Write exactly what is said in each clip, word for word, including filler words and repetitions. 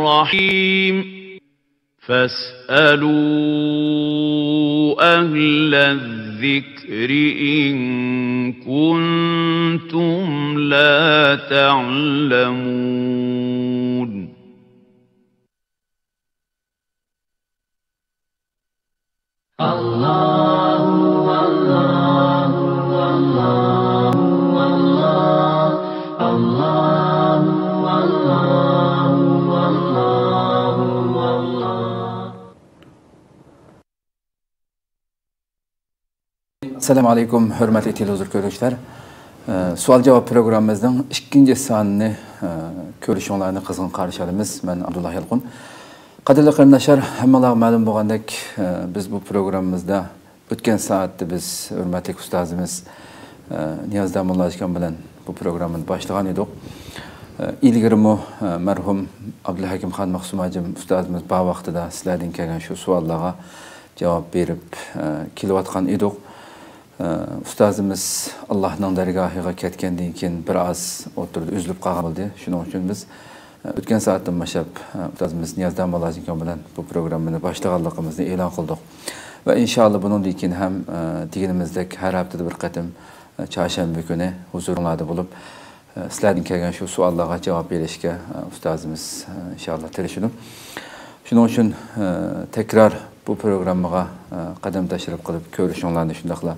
الرحيم. فاسألوا أهل الذكر إن كنتم لا تعلمون. ئەسسالامۇ ئەلەيكۇم، ھۆرمەتلىك تېلېۋىزور كۆرگۈچىلەر. ئە، سوئال-جاۋاب پروگراممىمىزنىڭ ئىككىنچى سانىنى، ئە، كۆرۈشۈڭلارنى قىزغىن قارشى ئالىمىز. مەن ئابدۇللا يالقۇن. قەدىرلىك قېرىنداشلار، ھەممىڭلارغا مەلۇم بولغاندەك، ئە، بىز بۇ پروگراممىمىزدا ئۆتكەن سائەتتە بىز ھۆرمەتلىك ئۇستازىمىز، ئە، نىياز داموللا ئاكام بىلەن بۇ پروگراممىنى باشلىغان ئىدۇق. ئە، ئىلگىرىمۇ، ئە، مەرھۇم ئابدۇلھەكىم خان مەخسۇم ھاجىم ئۇستازىمىز بار ۋاقتىدا سىلەردىن كەلگەن شۇ سوئاللارغا جاۋاب بېرىپ، ئە، كېلىۋاتقان ئىدۇق. ئە، ئۇستازىمىز ئاللاھنىڭ دەرگاھىغا كەتكەندىن كېيىن بىر ئاز ئوتتۇرىدا ئۈزۈلۈپ قالغان بولدى. شۇنىڭ ئۈچۈن بىز، ئە، ئۆتكەن سائەتتىن باشلاپ، ئە، ئۇستازىمىز نىياز داموللا ئاكام بىلەن بۇ پروگراممىنى باشلىغانلىقىمىزنى ئېلان قىلدۇق. ۋە ئىنشائاللا بۇنىڭدىن كېيىن ھەم، ئە، دېگىنىمىزدەك ھەر ھەپتىدە بىر قېتىم، ئە، چارشەنبە كۈنى ھۇزۇرۇڭلاردا بولۇپ، ئە، سىلەردىن كەلگەن شۇ سوئاللارغا جاۋاب بېرىشكە، ئە، ئۇستازىمىز، ئە، ئىنشائاللا تىرىشىدۇ. شۇنىڭ ئۈچۈن، ئە، تەكرار بۇ پروگراممىغا، ئە، قەدەم تەشرىپ قىلىپ كۆرۈشۈڭلارنى، شۇنداقلا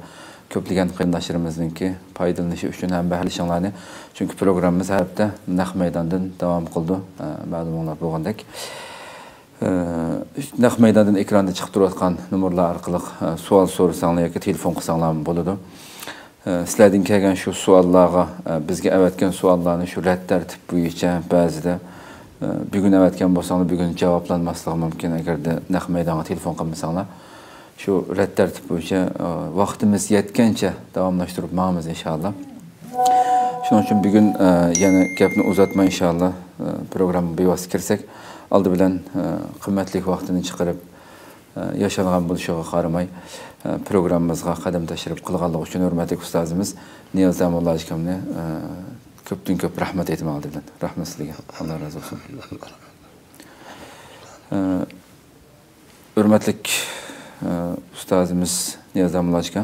كۆپلىگەن قېرىنداشلىرىمىزنىڭكى پايدىلىنىشى ئۈچۈن ھەمبەھىرلىشىڭلارنى، چۈنكى پروگراممىمىز ھەر ھەپتە نەق مەيداندىن داۋام قىلىدۇ، ئە، مەلۇمۇڭلار بولغاندەك. ئە، نەق مەيداندىن ئېكراندا چىقىپ تۇرۇۋاتقان نومۇرلار ئارقىلىق، ئە، سوئال سورىساڭلار ياكى تېلېفون قىلساڭلارمۇ بولىدۇ. ئە، سىلەردىن كەلگەن شۇ سوئاللارغا، ئە، بىزگە ئەۋەتكەن سوئاللارنى شۇ رەت تەرتىپ بويىچە بەزىدە، ئە، بۈگۈن ئەۋەتكەن بولساڭلار بۈگۈن جاۋابلانماسلىقى مۇمكىن، ئەگەردە نەق مەيدانغا تېلېفون قىلمىساڭلار. شۇ رەت تەرتىپ بويىچە، ئە، ۋاقتىمىز يەتكەنچە داۋاملاشتۇرۇپ ماڭىمىز ئىنشائاللا. شۇنىڭ ئۈچۈن بۈگۈن، ئە، يەنە گەپنى ئۇزارتماي ئىنشائاللا، ئە، پروگراممىغا بىۋاسىتە كىرسەك، ئالدى بىلەن، ئە، قىممەتلىك ۋاقتىنى چىقىرىپ، ئە، ياشانغان بولۇشىغا قارىماي، ئە، پروگراممىمىزغا قەدەم تەشرىپ قىلغانلىقى ئۈچۈن ھۆرمەتلىك ئۇستازىمىز نىياز داموللا ئاكامنى، ئە، كۆپتىن كۆپ رەھمەت ئېيتىمەن ئالدى بىلەن. رەھمەت سىزگە. ئاللا رازى بولسۇن. ئە، ھۆرمەتلىك، ئە، ئۇستازىمىز نىياز داموللا ئاكا،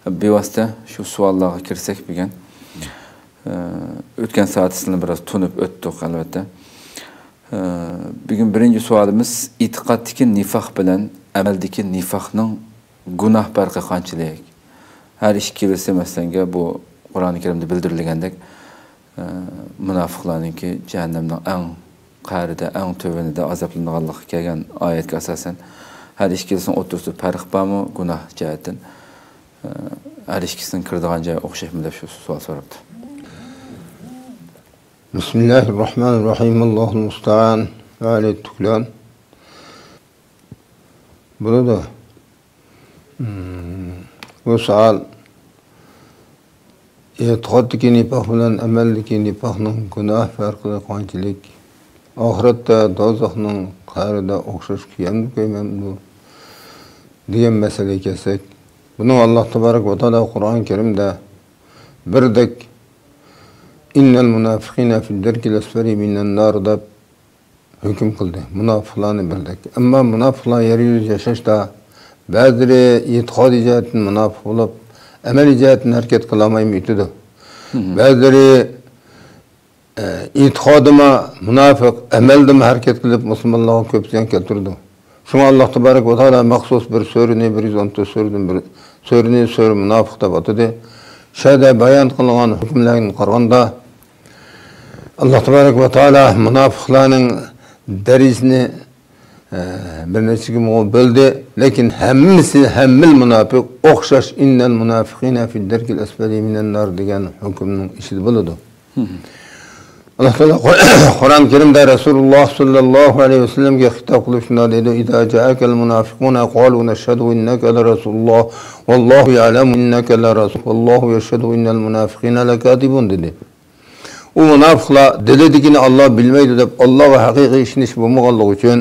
بىۋاسىتە شۇ سوئاللارغا كىرسەك بۈگۈن. ئە، ئۆتكەن سائەتتە سىلەرنى بىراز تونۇپ ئۆتتۇق، ئەلۋەتتە. ئە، بۈگۈن بىرىنچى سوئالىمىز، ئېتىقادتىكى نىفاق بىلەن ئەمەلدىكى نىفاقنىڭ گۇناھ پەرقى قانچىلىك؟ ھەر ئىككىلىسى، مەسىلەنگە، بۇ قۇرئان كەرىمدە بىلدۈرۈلگەندەك، ئە، مۇناپىقلارنىڭكى جەھەننەمنىڭ ئەڭ قەرىدە، ئەڭ تۆۋىنىدە ئازابلىنىدىغانلىققا كەلگەن ئايەتكە ئاساسەن، ھەر ئىككىلىسىنىڭ ئوتتۇرىسىدا پەرق بارمۇ گۇناھ جەھەتتىن؟ ئە، ھەر ئىككىسىنىڭ كىرىدىغان جايى ئوخشاشمۇ دەپ شۇ سوئال سوراپتۇ. بىسمىللاھىررەھمانىررەھىم. ئاللاھۇل مۇستەئان ۋە ئەلەيھىتتۇكلان. بولىدۇ. مم، بۇ سوئال، ئېتىقادتىكى نىپاق بىلەن ئەمەلدىكى نىپاقنىڭ گۇناھ پەرقى قانچىلىك؟ ئاخىرەتتە دوزاخنىڭ قەرىدە ئوخشاش كۆيەمدۇ كۆيمەمدۇ دېگەن مەسىلىگە كەلسەك، بۇنىڭ ئاللا تابارەك ۋە تائالا قۇرئان كەرىمدە بىردەك، «ئىننەل مۇنافىقىنە فىددەركىل ئەسفەلى مىنەن نار» دەپ ھۆكۈم قىلدى. مۇناپىقلارنى بىردەك. ئەمما مۇناپىقلار يەر يۈزىدە ياشاشتا، بەزىلىرى ئېتىقادىي جەھەتتىن مۇناپىق بولۇپ، ئەمەلىي جەھەتتىن ھەرىكەت قىلالمايمۇ ئۆتىدۇ. مم. بەزىلىرى، ئە، ئېتىقادىمۇ مۇناپىق، ئەمەلدىمۇ ھەرىكەت قىلىپ، مۇسۇلمانلارغا كۆپ زىيان كەلتۈرىدۇ. شۇڭا ئاللا تابارەك ۋە تائالا مەخسۇس بىر سۈرىنى، بىر يۈز ئون تۆت سۈرىدىن بىر سۈرىنى سۈرە مۇناپىق دەپ ئاتىدى. شۇ يەردە بايان قىلىنغان ھۆكۈملەرگە قارىغاندا، ئاللا تابارەك ۋە تائالا مۇناپىقلارنىڭ دەرىجىسىنى، ئە، بىر نەچچىگە بۆلدى. لېكىن ھەممىسى، ھەممىل مۇناپىق ئوخشاش، «ئىننەل مۇنافىقىنە فىددەركىل ئەسفەلى مىنەن نار» دېگەن ھۆكۈمنىڭ ئىچىدە بولىدۇ. مم. ئاللا تائالا قۇرئان كەرىمدە رەسۇلۇللا ساللاللاھۇ ئەلەيھى ۋەسەللەمگە خىتاب قىلىپ شۇنداق دەيدۇ، «إذا جاءك المنافقون قالوا نشهد إنك لرسول الله والله يعلم إنك لرسوله والله يشهد إن المنافقين لكاذبون» دېدى. ئۇ مۇناپىقلار دىلىدىكىنى ئاللا بىلمەيدۇ دەپ، ئاللاغا ھەقىقىي ئىشىنىش بولمىغانلىقى ئۈچۈن،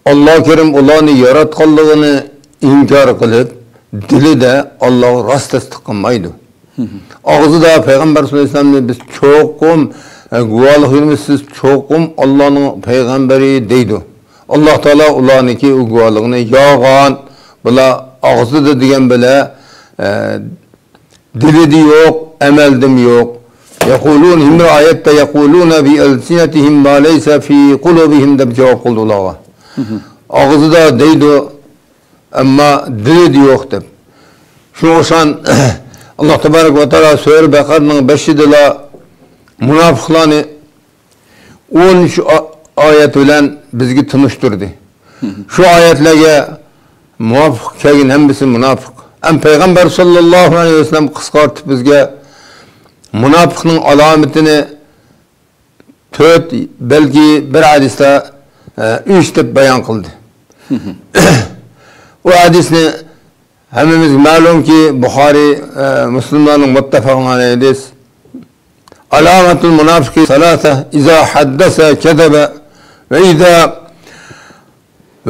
ئاللا كەرىم ئۇلارنى ياراتقانلىقىنى ئىنكار قىلىپ، دىلىدا ئاللاغا راست تەستىق قىلمايدۇ. مم. ئاغزىدا پەيغەمبەر سەللەللاھۇ ئەلەيھى ۋەسەللەمنى بىز چوقۇم، ئە، گۇۋاھلىق بېرىمىز، سىز چوقۇم ئاللانىڭ پەيغەمبىرى دەيدۇ. ئاللا تائالا ئۇلارنىڭكى ئۇ گۇۋاھلىقىنى يالغان، بۇلار ئاغزىدا دېگەن بىلەن، ئە، دىلىدا يوق، ئەمەلدىمۇ يوق. يەقۇلۇن، ھېم بىر ئايەتتە، يەقۇلۇنە بىئەلسىنەتىھىم ما لەيسە فى قۇلۇبىھىم دەپ جاۋاب قىلدى ئۇلارغا. ئاغزىدا دەيدۇ، ئەمما دىلىدا يوق دەپ. شۇنىڭغا ئوخشىغان، ئاللا تەبارەك ۋە تائالا سۈرە بەقەرىنىڭ بېشىدىلا مۇناپىقلارنى ئون ئۈچ ئا-، ئايەت بىلەن بىزگە تونۇشتۇردى. شۇ ئايەتلەرگە مۇۋاپىق كەلگەن ھەممىسى مۇناپىق. ئەم پەيغەمبەر ساللاللاھۇ ئەلەيھى ۋەسەللەم قىسقارتىپ بىزگە مۇناپىقنىڭ ئالامىتىنى تۆت، بەلكى بىر ھەدىستە، ئە، ئۈچ دەپ بايان قىلدى. ئۇ ھەدىسنى ھەممىمىزگە مەلۇمكى، بۇخارىي، ئە، مۇسلىملارنىڭ مۇتتەپەقۇن ئەلەيھى ھەدىس. ئالامەتۇل مۇنافىقى سالاسە، ئىزا ھەددەسە كەزەبە، ۋە ئىزا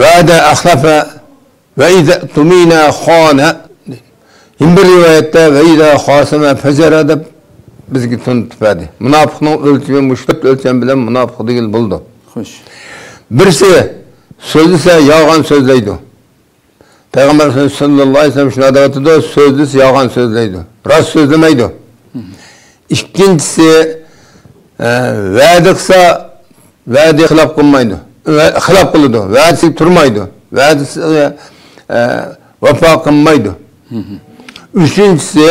ۋەئەدە ئەخلەفە، ۋە ئىزا تۇمىنە خانە. يەنە بىر رىۋايەتتە، ۋە ئىزا خاسەمە پەجەرە دەپ بىزگە تونۇتۇپ بەردى. مۇناپىقنىڭ ئۆلچىمى مۇشۇ تۆت ئۆلچەم بىلەن مۇناپىق دېگىلى بولىدۇ. خوش. بىرسى، سۆزلىسە يالغان سۆزلەيدۇ. پەيغەمبەر ساللاللاھۇ ئەلەيھى ۋەسەللەم شۇنداق دەۋاتىدۇ، سۆزلىسە يالغان سۆزلەيدۇ. راست سۆزلىمەيدۇ. ئىككىنچىسى، ئە، ۋەدە قىلسا، ۋەدە خىلاپ قىلمايدۇ. ۋە-، خىلاپ قىلىدۇ. ۋەدىسىگە تۇرمايدۇ. ۋەدىسىگە، ئە، ۋاپا قىلمايدۇ. ئۈچىنچىسى،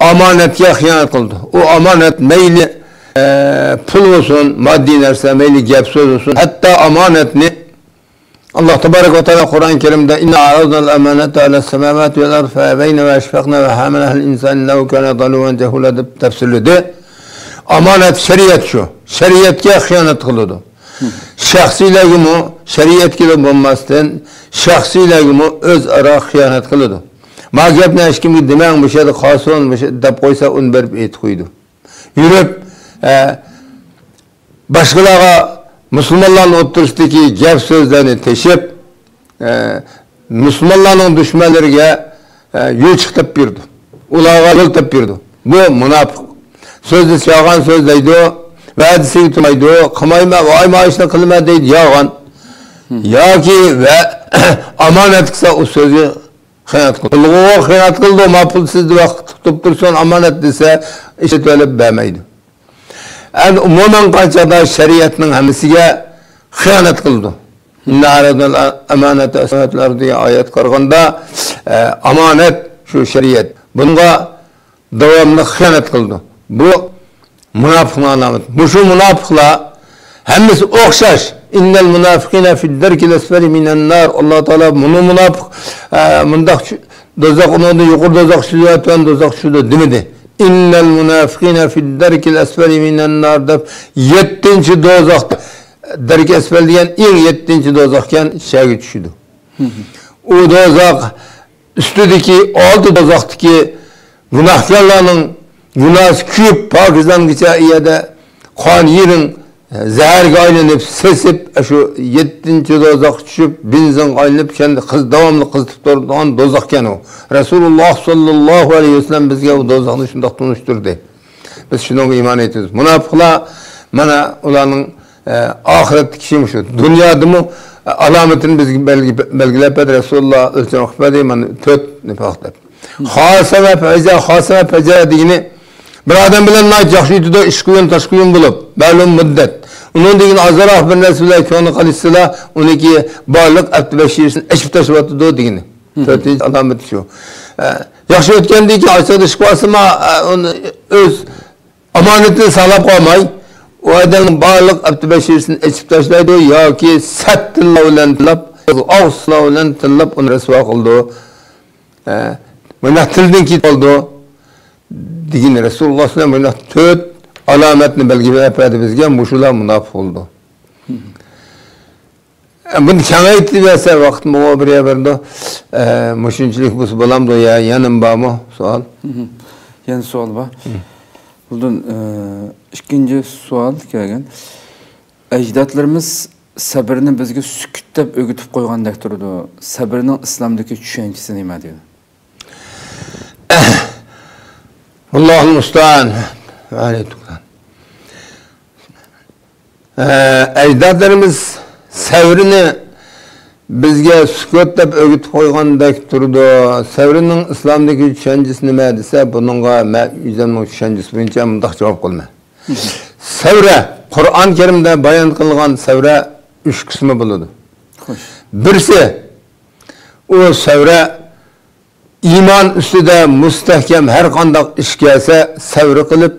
ئامانەتكە خىيانەت قىلىدۇ. ئۇ ئامانەت مەيلى، ئە، پۇل بولسۇن، ماددىي نەرسە، مەيلى گەپ سۆز بولسۇن، ھەتتا ئامانەتنى ئاللا تەبارەك ۋە تائالا قۇرئان كەرىمدە، «ئىننا ئەرەزنەل ئەمانەتە ئەلەس سەماۋاتى ۋەل ئەرزى فەئەبەينە ۋە ئەشفەقنە ۋە ھەمەلەھەل ئىنسان ئىننەھۇ كانە زەلۇمەن جەھۇلا» دەپ تەپسىرلىدى. ئامانەت شەرىئەت شۇ. شەرىئەتكە خىيانەت قىلىدۇ. شەخسىيلەرگىمۇ، شەرىئەتكىلا بولماستىن، شەخسىيلەرگىمۇ ئۆزئارا خىيانەت قىلىدۇ. ما گەپنى ھېچكىمگە دېمەڭ، مۇشۇ يەردە قالسۇن، مۇشۇ دەپ قويسا، ئۇنى بېرىپ ئېيتىپ قويىدۇ. يۈرۈپ، ئە، باشقىلارغا مۇسۇلمانلارنىڭ ئوتتۇرىسىدىكى گەپ سۆزلەرنى تېشىپ، ئە، مۇسۇلمانلارنىڭ دۈشمەنلىرىگە، ئە، يوچۇق تېپىپ بېرىدۇ. ئۇلارغا يول تېپىپ بېرىدۇ. بۇ مۇناپىق. سۆزلىسە يالغان سۆزلەيدۇ. ۋەدىسىگە تۇرمايدۇ. قىلمايمەن، ۋاي، مانا شۇنى قىلىمەن دەيدۇ، يالغان. ياكى ۋە-، ئامانەت قىلسا ئۇ سۆزى خىيانەت قىلىدۇ. پۇلغا خىيانەت قىلىدۇ. ما پۇل سىزدە ۋاقىت تۇتۇپ تۇرسۇن، ئامانەت دېسە، ئىشلىتىۋېلىپ بەرمەيدۇ. ئەمدى ئومۇمەن قارىغاندا شەرىئەتنىڭ ھەممىسىگە خىيانەت قىلىدۇ. ئىننا ئەرەزنەل ئەمانەتە ئەلەس سەماۋاتى ۋەل ئەرزى دېگەن ئايەتكە قارىغاندا، ئە، ئامانەت شۇ شەرىئەت. بۇنىڭغا داۋاملىق خىيانەت قىلىدۇ. بۇ مۇناپىقنىڭ ئالامىتى. مۇشۇ مۇناپىقلار ھەممىسى ئوخشاش. «ئىننەل مۇنافىقىنە فىد دەركىل ئەسفەلى مىنەن نار». ئاللا تائالا بۇنى مۇناپىق، ئە، مۇنداق چۈ-، دوزاخ، ئۇنىڭدىن يۇقىرى دوزاخ چۈشىدۇ، تۆۋەن دوزاخ چۈشىدۇ دېمىدى. «ئىننەل مۇنافىقىنە فىد دەركىل ئەسفەلى مىنەن نار» دەپ، يەتتىنچى دوزاختا، دەركى ئەسفەل دېگەن ئەڭ يەتتىنچى دوزاخكەن، شەگە چۈشىدۇ. ئۇ دوزاخ ئۈستىدىكى ئالتە دوزاختىكى گۇناھكارلارنىڭ گۇناھسى كۆيۈپ، پاكىزلانغىچە ئۇ يەردە قان يېرىڭ زەھەرگە ئايلىنىپ، سېسىپ، شۇ يەتتىنچى دوزاخقا چۈشۈپ، بېنزىنغا ئايلىنىپ، شۇ يەردە قىز-، داۋاملىق قىزىتىپ تۇرىدىغان دوزاخكەن ئۇ. رەسۇلۇللاھ ساللاللاھۇ ئەلەيھى ۋەسەللەم بىزگە ئۇ دوزاخنى شۇنداق تونۇشتۇردى. بىز شۇنىڭغا ئىمان ئېيتىمىز. مۇناپىقلار، مانا، ئۇلارنىڭ، ئە، ئاخىرەتتىكى ئىشى مۇشۇ. دۇنيادىمۇ، ئە، ئالامىتىنى بىزگە بەلگى-، بەلگىلەپ بەردى رەسۇلۇللاھ، ئۆلچەم قىلىپ بەردى، مانا، تۆت نىفاق دەپ. خاسەمە پەجە، خاسەمە پەجە دېگىنى، بىر ئادەم بىلەن ناھايىتى ياخشى ئۆتىدۇ، ئىشقا ئويۇن، تاشقا ئويۇن بولۇپ، مەلۇم مۇددەت. ئۇنىڭدىن كېيىن ئازراق بىر نەرسە بىلەن كۆڭلى قېلىشسىلا، ئۇنىڭكى بارلىق ئەپتى بەشىرىسىنى ئېچىپ تاشلاۋاتىدۇ دېگىنى. تۆتىنچى ئالامىتى شۇ. ئە، ياخشى ئۆتكەندىن كېيىن ئاچچىقىدا ئىشقا بارسىمۇ، ئە، ئۇنى ئۆز ئامانىتىنى ساقلاپ قالماي، ئۇ ئادەمنىڭ بارلىق ئەپتى بەشىرىسىنى ئېچىپ تاشلايدۇ ياكى سەت تىللا بىلەن تىللاپ، ئاغزى تىللا بىلەن تىللاپ ئۇنى رەسۋا قىلىدۇ. ئە، مۇنداق تىلدىن كېتىپ قالىدۇ. دېگىنى رەسۇلۇللاھ سەللەللاھۇ ئەلەيھى ۋەسەللەم مۇنداق تۆت ئالامەتنى بەلگىلەپ بەردى بىزگە، مۇشۇلار مۇناپىق بولىدۇ. ئە، بۇنى كېڭەيتىۋەرسە ۋاقىتمۇ بىر يەر بېرىدۇ. ئە، مۇشۇنچىلىك بولسا بولامدۇ يا، يەنىمۇ بارمۇ سوئال؟ يەنە سوئال بار. بۇندىن، ئە، ئىككىنچى سوئال كەلگەن. ئەجدادلىرىمىز سەبرنى بىزگە سۈكۈت دەپ ئۆگىتىپ قويغاندەك تۇرىدۇ. سەبرنىڭ ئىسلامدىكى چۈشەنچىسى نېمە دەيدۇ؟ ئاللاھۇل مۇستەئان. ۋە ئەلەيھىم تۇكلان. ئە، ئەجدادلىرىمىز سەۋرنى بىزگە سۈكۈت دەپ ئۆگىتىپ قويغاندەك تۇرىدۇ. سەۋرنىڭ ئىسلامدىكى چۈشەنچىسى نېمە دېسە، بۇنىڭغا مەن ئۆزۈمنىڭ چۈشەنچىسى بويىچە مۇنداق جاۋاب قىلىمەن. سەۋرە، قۇرئان كەرىمدە بايان قىلغان سەۋرە ئۈچ قىسمى بولىدۇ. خوش. بىرسى، ئۇ سەۋرە ئىمان ئۈستىدە مۇستەھكەم ھەر قانداق ئىش كەلسە سەۋر قىلىپ،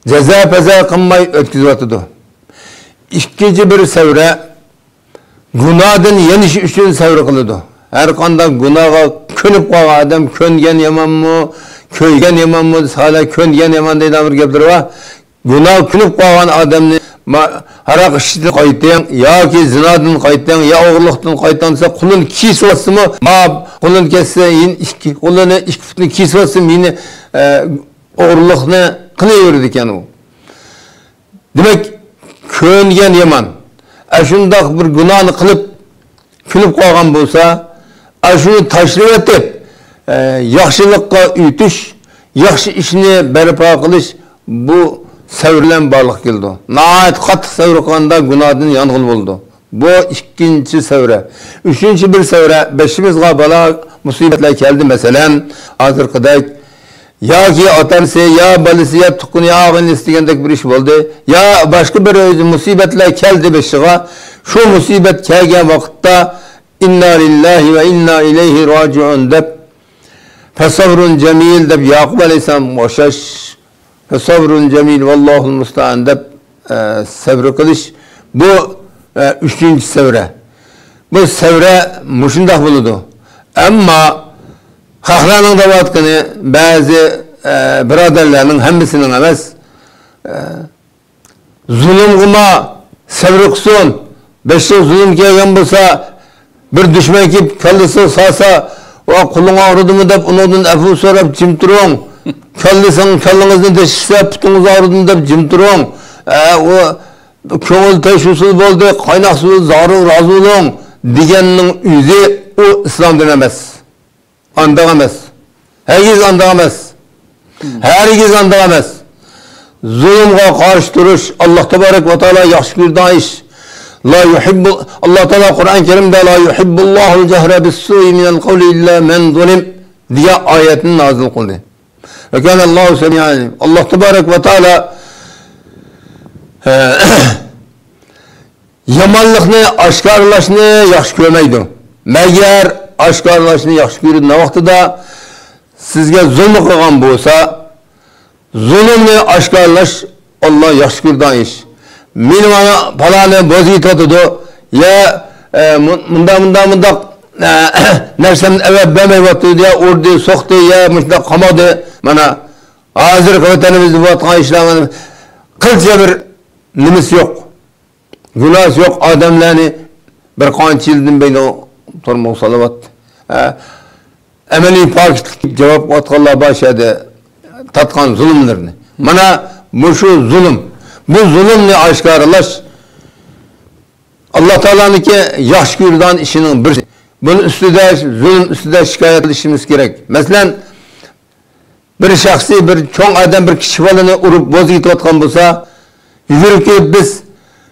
جازا-پەزا قىلماي ئۆتكۈزۈۋاتىدۇ. ئىككىنچى بىر سەۋرە گۇناھدىن يېنىش ئۈچۈن سەۋر قىلىدۇ. ھەر قانداق گۇناھقا كۆنۈپ قالغان ئادەم، كۆنگەن يامانمۇ، كۆيگەن يامانمۇ، ھالا كۆنگەن يامان دەيدىغان بىر گەپلىرى بار. گۇناھقا كۆنۈپ قالغان ئادەمنى، ما-، ھاراق ئىچىشتىن قايتىڭ ياكى زىنادىن قايتىڭ يا ئوغرىلىقتىن قايتىڭ دېسە، قولىنى كېسىۋاتسىمۇ، ما-، قولىنى كەسسە، يەنە ئىككى، قولىنى ئىككى پۇتىنى كېسىۋاتسىمۇ، يەنە، ئە، ئوغرىلىقنى قىلىۋېرىدىكەن ئۇ. دېمەك، كۆنگەن يامان. ئەشۇنداق بىر گۇناھنى قىلىپ، كۈلۈپ قالغان بولسا، ئاشۇنى تاشلىۋېتىپ، ئە، ياخشىلىققا ئۆتۈش، ياخشى ئىشنى بەرپا قىلىش، بۇ سەۋر بىلەن بارلىققا كېلىدۇ. ناھايىتى قاتتىق سەۋر قىلغاندا گۇناھدىن يانغىلى بولىدۇ. بۇ ئىككىنچى سەۋرە. ئۈچىنچى بىر سەۋرە، بېشىمىزغا بالا مۇسىبەتلەر كەلدى، مەسىلەن، ھازىرقىدەك ياكى ئاتا-ئانىسى، يا بالىسى، يا تۇغقىنى، يا ئاغىنىسى دېگەندەك بىر ئىش بولدى. يا باشقا بىر مۇسىبەتلەر كەلدى بېشىغا. شۇ مۇسىبەت كەلگەن ۋاقىتتا، «ئىننا لىللاھى ۋە ئىننا ئىلەيھى راجىئۇن» دەپ، «فەسەبرۇن جەمىل» دەپ، ياقۇپ ئەلەيھىسسالامغا ئوخشاش، «فەسەبرۇن جەمىل، ۋەللاھۇل مۇستەئان» دەپ، ئە، سەۋر قىلىش. بۇ، ئە، ئۈچىنچى سەۋرە. بۇ سەۋرە مۇشۇنداق بولىدۇ. ئەمما خەقلەرنىڭ دەۋاتقىنى، بەزى، ئە، بۇرادەرلەرنىڭ، ھەممىسىنىڭ ئەمەس، ئە، زۇلۇمغىمۇ سەۋر قىلسۇن. بېشىغا زۇلۇم كەلگەن بولسا، بىر دۈشمەن كېلىپ كاللىسىغا سالسا، «ۋا، قولۇڭ ئاغرىدىمۇ؟» دەپ، ئۇنىڭدىن ئەپۇ سوراپ جىم تۇرۇڭ. كاللىسىڭ، كاللىڭىزنى دېشىشسە، «پۇتىڭىز ئاغرىدىمۇ؟» دەپ جىم تۇرۇڭ. ئە، ئۇ كۆڭۈل تەشۋىشسىز بولدى، قايناق سۇ زاغرىغا رازى بولۇڭ دېگەننىڭ ئۆزى ئۇ ئىسلام دىنى ئەمەس. ئانداق ئەمەس. ھەرگىز ئانداق ئەمەس. ھەرگىز ئانداق ئەمەس. زۇلۇمغا قارشى تۇرۇش ئاللا تەبارەك ۋە تائالا ياخشى كۆرىدىغان ئىش. لا يۇھىببۇ، ئاللا تائالا قۇرئان كەرىمدە «لا يۇھىببۇللاھۇل جەھرە بىسسۇئى مىنەل قەۋلى ئىللا مەن زۇلىم» دېگەن ئايەتنى نازىل قىلدى. ۋە كانەللاھۇ سەمىئەن ئەلىم. ئاللا تەبارەك ۋە تائالا، ئە، يامانلىقنى ئاشكارىلاشنى ياخشى كۆرمەيدۇ. مەگەر ئاشكارىلاشنى ياخشى كۆرىدىغان ۋاقتىدا سىزگە زۇلۇم قىلغان بولسا، زۇلۇمنى ئاشكارىلاش ئاللا ياخشى كۆرىدىغان ئىش. مېنى مانا پالانى بوزىتىۋاتىدۇ، يا، ئە، مۇ-، مۇنداق، مۇنداق، مۇنداق، ئە، نەرسەمنى ئەۋەتىپ بەرمەيۋاتىدۇ، يا ئۇردى، سوقتى، يا مۇشۇنداق قامالدى. مانا ھازىرقى ۋەتىنىمىزدە بولۇۋاتقان ئىشلار، مانا قىلچە بىر نېمىسى يوق. گۇناھسى يوق ئادەملەرنى بىر قانچە يىلدىن بېرى تۈرمىگە سالىۋاتتى. ھە، ئەمەلىي پاكىتلىق جاۋاب قىلىۋاتقانلار بار شۇ يەردە تارتقان زۇلۇملىرىنى. مانا مۇشۇ زۇلۇم. بۇ زۇلۇمنى ئاشكارىلاش ئاللا تائالانىڭكى ياخشى كۆرىدىغان ئىشىنىڭ بىرسى. بۇنىڭ ئۈستىدە، زۇلۇم ئۈستىدە شىكايەت قىلىشىمىز كېرەك. مەسىلەن، بىر شەخسىي، بىر چوڭ ئادەم بىر كىچىك بالىنى ئۇرۇپ بوزىتىۋاتقان بولسا، يۈگۈرۈپ كېلىپ بىز،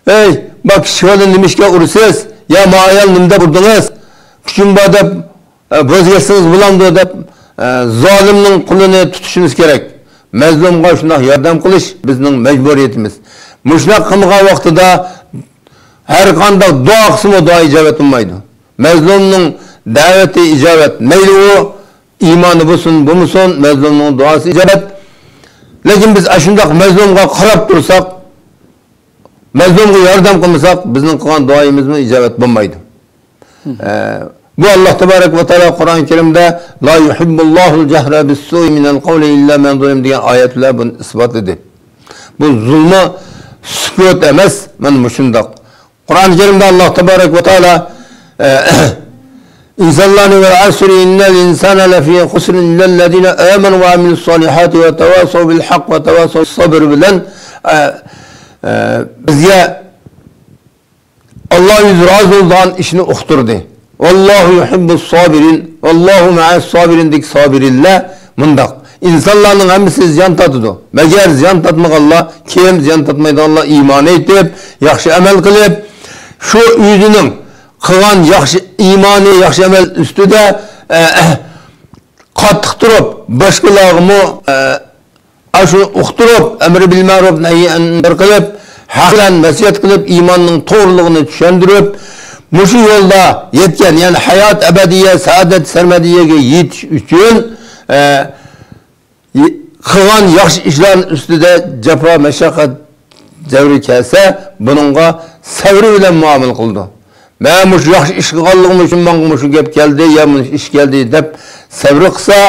«ئەي، ما كىچىك بالىنى نېمىشقا ئۇرىسىز؟ يا ما ئايالنى نېمە دەپ ئۇردىڭىز؟ كۈچۈم بار دەپ، ئە، بوزىۋەتسىڭىز بولامدۇ؟» دەپ، ئە، زالىمنىڭ قولىنى تۇتۇشىمىز كېرەك. مەزلۇمغا شۇنداق ياردەم قىلىش بىزنىڭ مەجبۇرىيىتىمىز. مۇشۇنداق قىلمىغان ۋاقتىدا ھەر قانداق دۇئا قىلسىمۇ دۇئا ئىجابەت بولمايدۇ. مەزلۇمنىڭ دەۋىتى ئىجابەت. مەيلى ئۇ ئىمانى بولسۇن، بولمىسۇن، مەزلۇمنىڭ دۇئاسى ئىجابەت. لېكىن بىز ئاشۇنداق مەزلۇمغا قاراپ تۇرساق، مەزلۇمغا ياردەم قىلمىساق، بىزنىڭ قىلغان دۇئايىمىزمۇ ئىجابەت بولمايدۇ. ئە، بۇ ئاللا تەبارەك ۋە تائالا قۇرئان كەرىمدە «لا يۇھىببۇللاھۇل جەھرە بىسسۇئى مىنەل قەۋلى ئىللا مەن زۇلىم» دېگەن ئايەت بىلەن بۇنى ئىسپاتلىدى. بۇ زۇلمى سۈكۈت ئەمەس، مانا مۇشۇنداق. قۇرئان كەرىمدە ئاللا تەبارەك ۋە تائالا، ئە، ئىنسانلارنى «ۋەل ئەسرى ئىننەل ئىنسانە لەفى خۇسرىن ئىللەللەزىنە ئامەنۇ ۋە ئەمىلۇسسالىھاتى ۋە تەۋاسەۋ بىل ھەق ۋە تەۋاسەۋ سەبر» بىلەن، ئە، ئە، بىزگە ئاللا ئۆزى رازى بولىدىغان ئىشنى ئۇقتۇردى. «ۋەللاھۇ يۇھىببۇس سابىرىن، ۋەللاھۇ مەئەس سابىرىن» دېگەن سابىرىنلار مۇنداق. ئىنسانلارنىڭ ھەممىسى زىيان تارتىدۇ. مەگەر زىيان تارتمىغانلار، كىم زىيان تارتمايدىغانلار؟ ئىمان ئېيتىپ، ياخشى ئەمەل قىلىپ، شۇ ئۆزىنىڭ قىلغان ياخشى ئىمانى، ياخشى ئەمەل ئۈستىدە، ئە، قاتتىق تۇرۇپ، باشقىلارغىمۇ، ئە، ئاشۇ ئۇقتۇرۇپ، ئەمرى بىل مەرۇپ، نەھيى ئەنىل مۇنكەر قىلىپ، ھەق بىلەن ۋەسىيەت قىلىپ، ئىماننىڭ توغرىلىقىنى چۈشەندۈرۈپ، مۇشۇ يولدا يەتكەن، يەنى ھايات ئەبەدىيە، سائادەت سەرمەدىيەگە يېتىش ئۈچۈن، ئە، قىلغان ياخشى ئىشلارنىڭ ئۈستىدە جاپا، مەشەققەت دەۋرى كەلسە، بۇنىڭغا سەۋرى بىلەن مۇئامىلە قىلىدۇ. مەن مۇشۇ ياخشى ئىش قىلغانلىقىم ئۈچۈن ماڭا مۇشۇ گەپ كەلدى يا مۇشۇ ئىش كەلدى دەپ سەۋر قىلسا،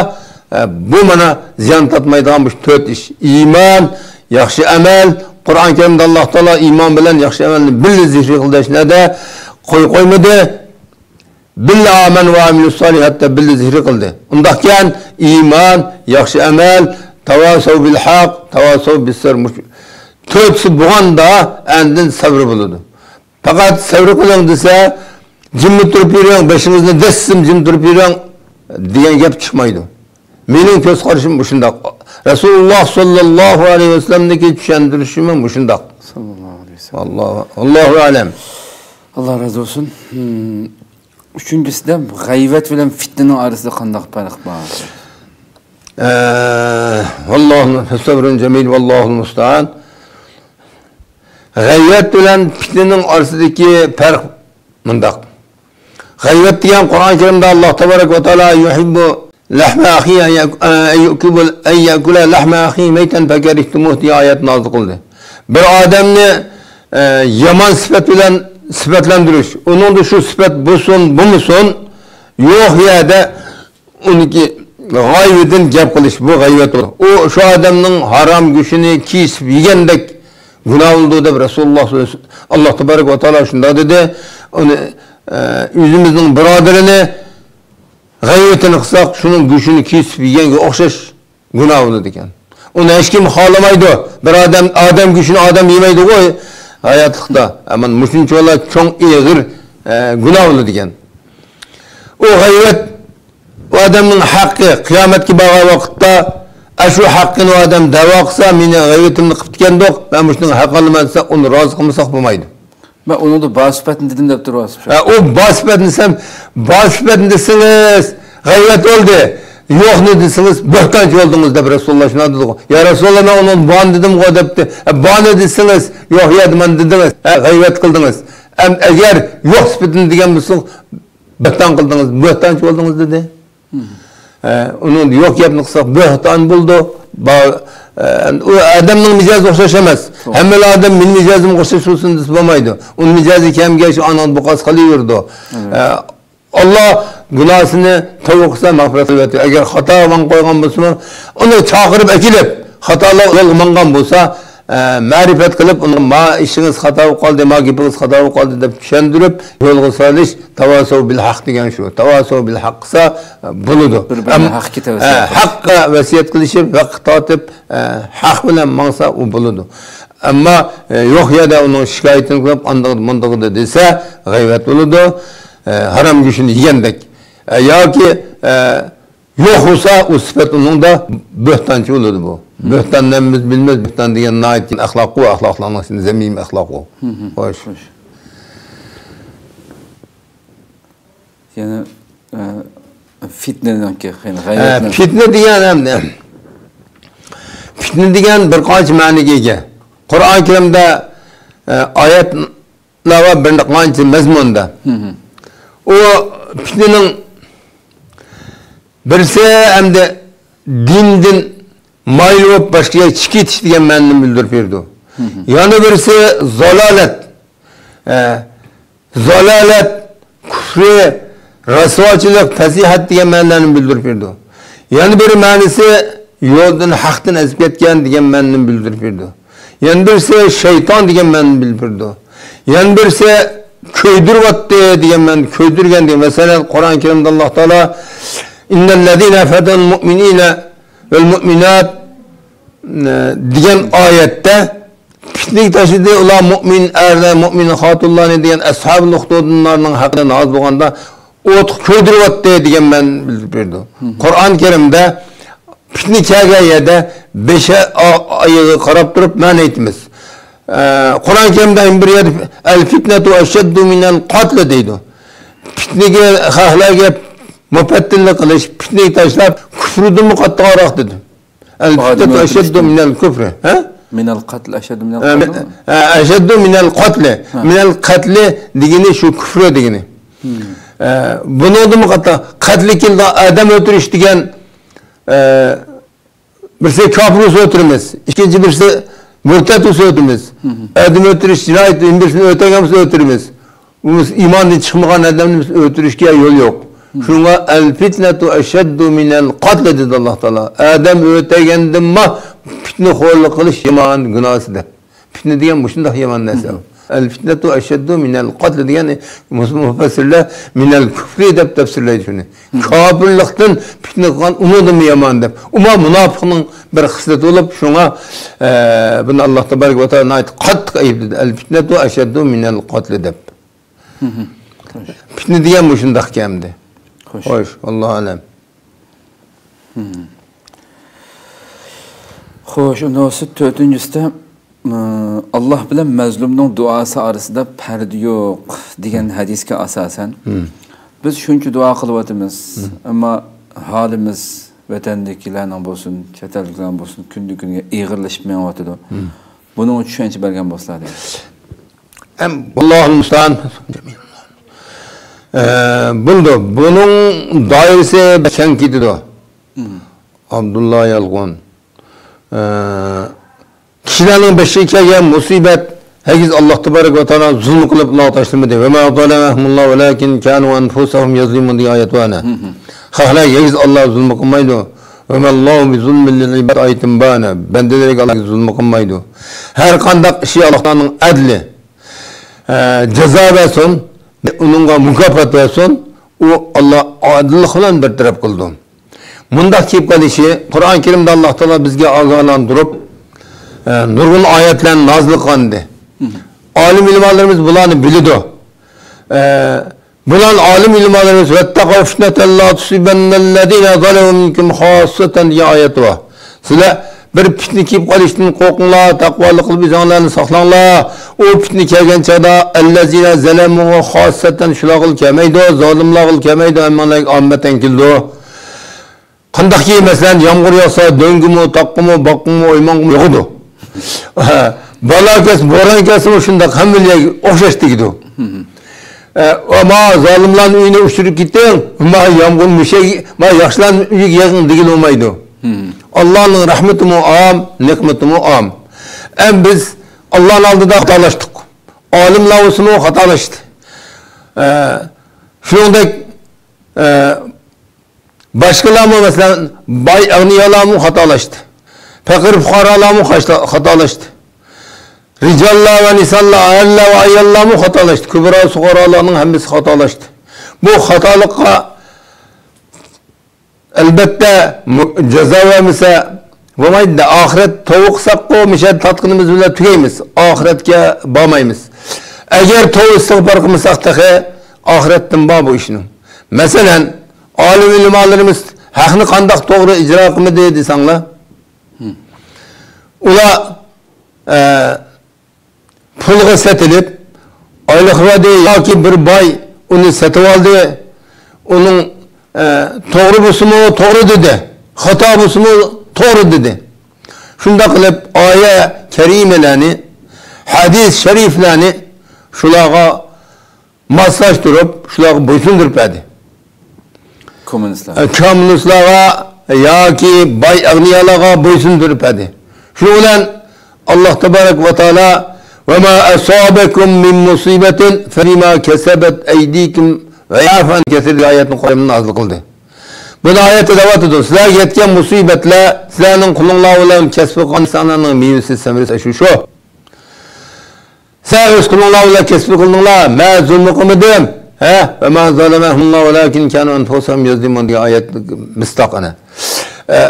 ئە، بۇ مانا زىيان تارتمايدىغان مۇشۇ تۆت ئىش. ئىمان، ياخشى ئەمەل، قۇرئان كەرىمدە ئاللاھ تائالا ئىمان بىلەن ياخشى ئەمەلنى بىللە زىكرى قىل دەشنەدە قوي قويمىدى. بىللە ئامەن ۋە ئامىلۇس سالىھات دەپ بىللە زىكرى قىلدى. ئۇنداقكەن، ئىمان، ياخشى ئەمەل، تاۋاسەۋ بىل ھەق، تاۋاسەۋ بىس سەبر، مۇشۇ تۆتىسى بولغاندا ئاندىن سەۋر بولىدۇ. پەقەت سەۋر قىلىڭ دېسە، جىملا تۇرۇپ يۈرۈڭ، بېشىڭىزنى دەسسىم جىم تۇرۇپ يۈرۈڭ دېگەن گەپ چىقمايدۇ. مېنىڭ كۆز قارىشىم مۇشۇنداق. رەسۇلۇللاھ ساللاللاھۇ ئەلەيھى ۋەسەللەمنىڭكى چۈشەندۈرۈشىمۇ مۇشۇنداق. ساللاللاھۇ ئەلەيھى ۋەسەللەم. ئاللاھۇ، ئاللاھۇ ئەلەم. ئاللاھ رازى بولسۇن. ھىم، ئۈچىنچىسىدە، غەيۋەت بىلەن پىتنىنىڭ ئارىسىدا قانداق پەرق بار؟ ئە، ۋاللاھۇ، فەسەبرۇن جەمىل، ۋاللاھۇل مۇستەئان. غەيۋەت بىلەن پىتنىنىڭ ئارىسىدىكى پەرق مۇنداق. غەيۋەت دېگەن قۇرئان كەرىمدە ئاللاھ تەبارەك ۋە تائالا يۇھىببۇ لەھمە ئەخى ئەن يەك-، ئەن يەكۇلە لەھمە ئەخى مەيتەن فەكەرىھتۇمۇھ دېگەن ئايەت نازىل قىلدى. بىر ئادەمنى، ئە، يامان سۈپەت بىلەن سۈپەتلەندۈرۈش، ئۇنىڭدا شۇ سۈپەت بولسۇن، بولمىسۇن، يوق يەردە ئۇنىڭكى غەيۋىتىدىن گەپ قىلىش، بۇ غەيۋەت بولىدۇ. ئۇ شۇ ئادەمنىڭ ھارام گۆشىنى كېسىپ يېگەندەك گۇناھ بولىدۇ دەپ رەسۇلۇللاھ، ئاللاھ تەبارەك ۋە تائالا شۇنداق دېدى. ئۇنى، ئە، ئۆزىمىزنىڭ بۇرادىرىنى غەيۋىتىنى قىلساق، شۇنىڭ گۆشىنى كېسىپ يېگەنگە ئوخشاش گۇناھ بولىدىكەن. ئۇنى ھېچكىم خالىمايدۇ. بىر ئادەم، ئادەم گۆشىنى ئادەم يېمەيدىغۇ ھاياتلىقتا. ئەمما مۇشۇنچىۋالا چوڭ ئېغىر، ئە، گۇناھ بولىدىكەن. ئۇ غەيۋەت، ئۇ ئادەمنىڭ ھەققى، قىيامەتكە بارغان ۋاقىتتا، ئە، شۇ ھەققىنى ئۇ ئادەم دەۋا قىلسا، مېنى غەيۋىتىمنى قىپتىكەندۇق، مەن مۇشۇنىڭ ھەققى ئالىمەن دېسە، ئۇنى رازى قىلمىساق بولمايدۇ. مەن ئۇنىڭدا بار سۈپەتنى دېدىم دەپ تۇرۇۋاتىسىز. ھە، ئۇ بار سۈپەتنى دېسەم، بار سۈپەتنى دېسىڭىز، غەيۋەت بولدى. يوقنى دېسىڭىز، بۆھتانچى بولدىڭىز دەپ رەسۇلۇللاھ شۇنداق دېدىغۇ. يا رەسۇلۇللاھ، مەن ئۇنىڭدا بارنى دېدىمغۇ دەپتۇ. ھە، بارنى دېسىڭىز، يوق يەردە مانا دېدىڭىز. ھە، غەيۋەت قىلدىڭىز. ئەم-، ئەگەر يوق سۈپىتىنى دېگەن بولسىڭىز، بۆھتان قىلدىڭىز، بۆھتانچى بولدىڭىز دېدى. ھە، ئۇنىڭدا يوق گەپنى قىلساق، بۆھتان بولىدۇ. با-، ئە، ئۇ ئادەمنىڭ مىجەزى ئوخشاش ئەمەس. توغرا. ھەممىلا ئادەم مېنىڭ مىجەزىم ئوخشاش بولسۇن دېسە بولمايدۇ. ئۇنىڭ مىجەزى كەمگەچ ئانىڭدا بۇقاس قېلىۋېرىدۇ. ھە. ئە، ئاللاھ گۇناھىنى تەۋبە قىلسا مەغپىرەت قىلىۋېتىدۇ. ئەگەر خاتا ماڭ قويغان بولسىمۇ، ئۇنى چاقىرىپ ئەكېلىپ، خاتالىق يولغا ماڭغان بولسا، ئە، مەرىپەت قىلىپ، ئۇنى، ما ئىشىڭىز خاتا بولۇپ قالدى، ما گېپىڭىز خاتا بولۇپ قالدى دەپ چۈشەندۈرۈپ، يولغا سالىش، تاۋاسەۋ بىل ھەق دېگەن شۇ. تاۋاسەۋ بىل ھەق قىلسا، ئە، بولىدۇ. بىر-بىرىنىڭ ھەققىگە تەۋەسسۇل. ئە، ھەققە ۋەسىيەت قىلىشىپ، ھەققە تارتىپ، ئە، ھەق بىلەن ماڭسا، ئۇ بولىدۇ. ئەمما، ئە، يوق يەردە ئۇنىڭ شىكايىتىنى قىلىپ، ئاندىغىدى، مۇندىغىدى دېسە، غەيۋەت بولىدۇ. ئە، ھارام گۆشىنى يېگەندەك. ئە، ياكى، ئە، يوق بولسا، ئۇ سۈپەت ئۇنىڭدا بۆھتانچى بولىدۇ بۇ. بۆھتان دېگەننى بىز بىلىمىز، بۆھتان دېگەن ناھايىتى ئەخلاق، ئەخلاقلارنىڭ ئىچىدە زەمىمىي ئەخلاق ئۇ. خوش. خوش. يەنە، ئە، پىتنىنىڭكى، يەنى ھە، غەيۋەتنىڭ. پىتنە دېگەن ئەمدى. پىتنە دېگەن بىر قانچە مەنىگە ئىگە. قۇرئان كەرىمدە، ئە، ئايەت لار بار بىر قانچە مەزمۇندا. ئۇ پىتنىنىڭ بىرسى ئەمدى دىندىن مايىل بولۇپ باشقا يەرگە چىقىپ كېتىش دېگەن مەنىنى بىلدۈرۈپ بېرىدۇ. يەنە بىرسى زالالەت. ئە، زالالەت، كۇفرى، رەسۋاچىلىق، پەزىھەت دېگەن مەنىلەرنى بىلدۈرۈپ بېرىدۇ. يەنە بىر مەنىسى يولدىن، ھەقتىن ئازىپ كەتكەن دېگەن مەنىنى بىلدۈرۈپ بېرىدۇ. يەنە بىرسى شەيتان دېگەن مەنىنى بىلدۈرۈپ بېرىدۇ. يەنە بىرسى كۆيدۈرۈۋاتتى دېگەن مەنە، كۆيدۈرگەن دېگەن. مەسىلەن، قۇرئان كەرىمدە ئاللاھ تائالا، «ئىننەللەزىنە فەتەنەل مۇئمىنىنە ۋەل مۇئمىنات» دېگەن ئايەتتە، پىتنىگە تاشلىدى ئۇلار مۇئمىن ئەرلەر، مۇئمىن خاتۇنلارنى دېگەن ئەسھابۇل ئۇخدۇدلارنىڭ ھەققىدە نازىل بولغاندا، ئوتقا كۆيدۈرۈۋەتتى دېگەن مەنىنى بىلدۈرۈپ بېرىدۇ. قۇرئان كەرىمدە پىتنە كەلگەن يەردە بېشى ئا-، ئايىغىغا قاراپ تۇرۇپ مەن ئېيتىمىز. ئە، قۇرئان كەرىمدە بىر يەردە «ئەل پىتنەتۇ ئەشەددۇ مىنەل قەتلى» دەيدۇ. پىتنىگە، خەقلەرگە مۇپەتتىنلىك قىلىش، پىتنىگە تاشلاپ، كۇفرىدىنمۇ قاتتىقراق دېدى. ئەل پىتنەتۇ ئەشەددۇ مىنەل كۇفرى. ھە؟ مىنەل قەتل ئەشەددۇ مىنەل ھە، قەتل. ھە، ئەشەددۇ مىنەل قەتلى. ھە. مىنەل قەتلى دېگىنى شۇ كۇفرى دېگىنى. ھە، بۇنىڭدىنمۇ قاتتىق. قەتلى كېلىدىغان ئادەم ئۆلتۈرۈش دېگەن، ئە، بىرسى كاپىر بولسا ئۆلتۈرىمىز، ئىككىنچى بىرسى مۇرتەت بولسا ئۆلتۈرىمىز. ئادەم ئۆلتۈرۈش جىنايەت، بىرسىنى ئۆلتۈرگەن بولسا ئۆلتۈرىمىز. بۇ ئىماندىن چىقمىغان ئادەمنى بىز ئۆلتۈرۈشكە يول يوق. شۇڭا «ئەل پىتنەتۇ ئەشەددۇ مىنەل قەتلى» دېدى ئاللا تائالا. ئادەم ئۆلتۈرگەندىنمۇ پىتنىخورلۇق قىلىش يامان گۇناھسى دەپ. پىتنە دېگەن مۇشۇنداق يامان نەرسە. «ئەل پىتنەتۇ ئەشەددۇ مىنەل قەتلى» دېگەن مۇ-، مۇپەسسىرلەر «مىنەل كۇفرى» دەپ تەپسىرلەيدۇ شۇنى. كاپىرلىقتىن پىتنە قىلغان ئۇنىڭدىنمۇ يامان دەپ. ئۇمۇ مۇناپىقنىڭ بىر خىسلىتى بولۇپ، شۇڭا، ئە، بۇنى ئاللا تەبارەك ۋە تائالا ناھايىتى قاتتىق ئەيىبلىدى. «ئەل پىتنەتۇ ئەشەددۇ مىنەل قەتلى» دەپ. پىتنە دېگەن مۇشۇنداق ئىكەن ئەمدى. خوش. خوش، ئاللاھۇ ئەلەم. خوش، ئۇنداق بولسا تۆتىنچىسىدە، ئى، «ئاللاھ بىلەن مەزلۇمنىڭ دۇئاسى ئارىسىدا پەردە يوق» دېگەن ھەدىسكە ئاساسەن، بىز شۇنچە دۇئا قىلىۋاتىمىز، ئەمما ھالىمىز، ۋەتەندىكىلەرنىڭ بولسۇن، چەت ئەلدىكىلەرنىڭ بولسۇن، كۈندىن-كۈنگە ئېغىرلىشىپ مېڭىۋاتىدۇ. بۇنىڭغا چۈشەنچە بەرگەن بولسىلا دەيمىز. ئەم، ۋاللاھۇل مۇستەئان. ئە، بولىدۇ. بۇنىڭ دائىرىسى بەك كەڭ كېتىدۇ. ئابدۇللا يالقۇن. ئە، كىشىلەرنىڭ بېشىغا كەلگەن مۇسىبەت ھەرگىز ئاللا تەبارەك ۋە تائالا زۇلۇم قىلىپ ئۇلارغا تاشلىمىدى. «ۋە ما زالەمەھۇمۇللاھۇ ۋەلەكىن كانۇ ئەنفۇسەھۇم يەزلىمۇن» دېگەن ئايەت بار ئەنە. خەقلەرگە ھەرگىز ئاللا زۇلۇم قىلمايدۇ. «ۋە مەللاھۇ بىزۇلمىن لىل ئىباد» ئايىتىم بار ئەنە. بەندىلەرگە ئاللا زۇلۇم قىلمايدۇ. ھەر قانداق ئىشى ئاللا تائالانىڭ ئەدلى. ئە، جازا بەرسۇن، ئۇنىڭغا مۇكاپات بەرسۇن، ئۇ ئاللا ئادىللىق بىلەن بىر تەرەپ قىلىدۇ. مۇنداق كېلىپ قېلىشى، قۇرئان كەرىمدە ئاللا تائالا بىزگە ئاگاھلاندۇرۇپ، ئە، نۇرغۇن ئايەتلەرنى نازىل قىلغانىدى. ئالىم ئۆلىمالىرىمىز بۇلارنى بىلىدۇ. ئە، بۇلار ئالىم ئۆلىمالىرىمىز «ۋەتتەقۇ فىتنەتەن لا تۇسىبەننەللەزىنە زەلەمۇ مىنكۇم خاسسەتەن» دېگەن ئايەت بار. سىلەر بىر پىتنە كېلىپ قېلىشتىن قورقۇڭلار، تەقۋالىق قىلىپ ئۆزۈڭلارنى ساقلاڭلار. ئۇ پىتنە كەلگەن چاغدا «ئەللەزىنە زەلەمۇ» خاسسەتەن شۇلارغىلا كەلمەيدۇ، زالىملارغىلا كەلمەيدۇ، ھەممىڭلارغا ئاممەتەن كېلىدۇ. قانداقكى، مەسىلەن، يامغۇر ياغسا، دۆڭگىمۇ، تاغقىمۇ، باغقىمۇ، ئويمانغىمۇ ياغىدۇ. بالا كەلسە، بوران كەلسىمۇ شۇنداق، ھەممىلەرگە ئوخشاش تېگىدۇ. ئە، ما زالىملارنىڭ ئۆيىنى ئۇچۇرۇپ كېتىڭ، ما يامغۇر مۇشەك، ما ياخشىلارنىڭ ئۆيىگە يېغىڭ دېگىلى بولمايدۇ. ئاللانىڭ رەھمىتىمۇ ئام، نېقمىتىمۇ ئام. ئەم بىز ئاللانىڭ ئالدىدا خاتالاشتۇق. ئالىملار بولسىمۇ خاتالاشتى. ئە، شۇنىڭدەك، ئە، باشقىلارمۇ، مەسىلەن، باي ئەغنىيالارمۇ خاتالاشتى. پەقىر پۇقارالارمۇ خاشتا-، خاتالاشتى. رىجاللار ۋە نىسالار، ئەرلەر ۋە ئاياللارمۇ خاتالاشتى. كۇبرا سۇغرالارنىڭ ھەممىسى خاتالاشتى. بۇ خاتالىققا، ئەلبەتتە، مۇ-، جازا بەرمىسە بولمايدۇ. ئاخىرەت توۋا قىلساققۇ، مۇشۇ يەردە تارتقىنىمىز بىلەن تۈگەيمىز. ئاخىرەتكە بارمايمىز. ئەگەر توۋا ئىستىغپار قىلمىساق تېخى، ئاخىرەتتىن بار بۇ ئىشنىڭ. مەسىلەن، ئالىم ئۆلىمالىرىمىز ھەقنى قانداق توغرا ئىجرا قىلمىدى دېسەڭلار، ئۇلار، ئە، پۇلغا سېتىلىپ، ئايلىق بەردى ياكى بىر باي ئۇنى سېتىۋالدى، ئۇنىڭ، ئە، توغرا بولسىمۇ توغرا دېدى، خاتا بولسىمۇ توغرا دېدى. شۇنداق قىلىپ ئايە كەرىمىلەرنى، ھەدىس شەرىفلەرنى شۇلارغا ماسلاشتۇرۇپ، شۇلارغا بويسۇندۇرۇپ بەردى. كوممۇنىستلار. ئە، كوممۇنىستلارغا ياكى باي ئەغنىيالارغا بويسۇندۇرۇپ بەردى. شۇنىڭ بىلەن ئاللا تەبارەك ۋە تائالا «ۋە ما ئەسابەكۇم مىن مۇسىبەتىن فەبىما كەسەبەت ئەيدىكۇم ۋە يەئفۇ ئەن كەسىر» دېگەن ئايەتنى قۇرئاندا نازىل قىلدى. بۇ ئايەتتە دەۋاتىدۇ، سىلەرگە يەتكەن مۇسىبەتلەر سىلەرنىڭ قولۇڭلار بىلەن كەسىپ قىلغان ئىشلارنىڭ مېۋىسى، سەمرىسى شۇ، شۇ. سىلەر ئۆز قولۇڭلار بىلەن كەسىپ قىلدىڭلار، مەن زۇلۇم قىلمىدىم. ھە؟ «ۋە ما زالەمەھۇمۇللاھۇ ۋەلەكىن كانۇ ئەنفۇسەھۇم يەزلىمۇن» دېگەن ئايەت مىسداق ئەنە. ئە،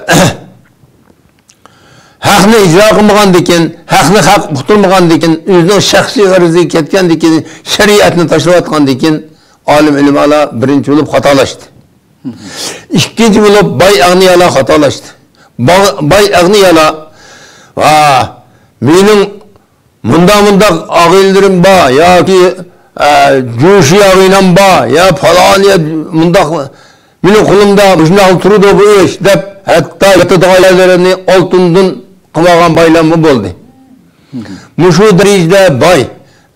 ھەقنى ئىجرا قىلمىغاندىكىن، ھەقنى ھەق ئۇقتۇرمىغاندىكىن، ئۆزىنىڭ شەخسىي غەرىزىگە كەتكەندىكىن، شەرىئەتنى تاشلىۋاتقاندىكىن، ئالىم ئۆلىمالار بىرىنچى بولۇپ خاتالاشتى. ئىككىنچى بولۇپ باي ئەغنىيالار خاتالاشتى. باغ-، باي ئەغنىيالار، ۋا، مېنىڭ مۇنداق-مۇنداق ئاغىنىلىرىم بار ياكى، ئە، جۇشى ئاغىنەم بار يا پالانى مۇنداق، مېنىڭ قولۇمدا مۇشۇنداق تۇرىدۇ بۇ ئىش دەپ، ھەتتا ياتىدىغان يەرلىرىنى ئالتۇندىن قىلىۋالغان بايلارمۇ بولدى. مۇشۇ دەرىجىدە باي